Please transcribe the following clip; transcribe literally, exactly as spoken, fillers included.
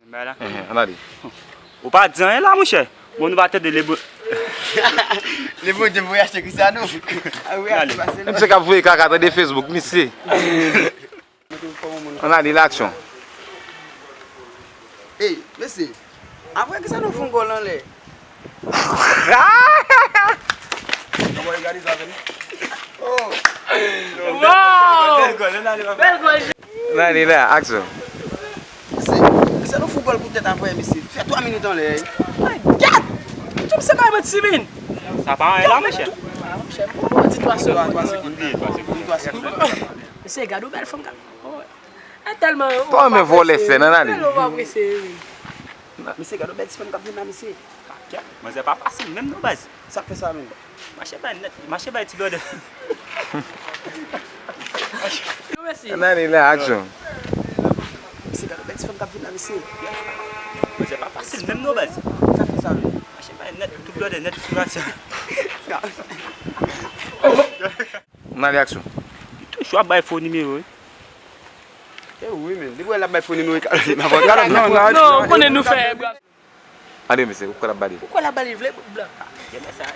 Bay la. Enhen, ann ale. Ou pa di anyen la, monchè. Bon, nou pa tande Lebon. Lebondye voye achte Cristiano. A wi, ale. Achte pase nou. Misye k ap voye kaka, tande Facebook, misye. Ann ale, la aksyon. Ey, mesye. Apre Cristiano fè yon gòl anlè. Ann ale la, aksyon. Se, se nou fout gòl pou tèt apre, mesye. Fè twa minit anlè. Ay, gad! Jòb se kay mwen simin. Sa pa anyen la, monchè. Monchè, bon, bon, di twa segonn. Twa segonn. Di twa segonn. Mesye, gad yon bèl fanm k ap. E tèlman. Twa men vòlè sè nan ale. Tèlman w pa prese, wi. Mesye, gad yon bèl ti fanm k ap vin la, mesye. Manzè pa fasil menm non, baz. Sa k fè sa menm? Mache bay nèt, mache bay ti blòdè. Yo, mesye. Ann ale la, aksyon. Mesye, gad yon bèl ti fanm k ap vin la, mesye. Manzè pa fasil menm non, baz. Sa k fè sa menm? Mache bay nèt, ti blòdè nèt sou rasyal. Ann ale, aksyon. Li toujou ap bay fo nimewo, wi. E wi, men. Depi w wè l ap bay fo nimewo, li ka, li pa pran kalòt. Non, non, non, ou konnen nou fè. Ande, mesye, ou kwè l ap bale? Ou kwè l ap bale vle, blan? Gen mesaj.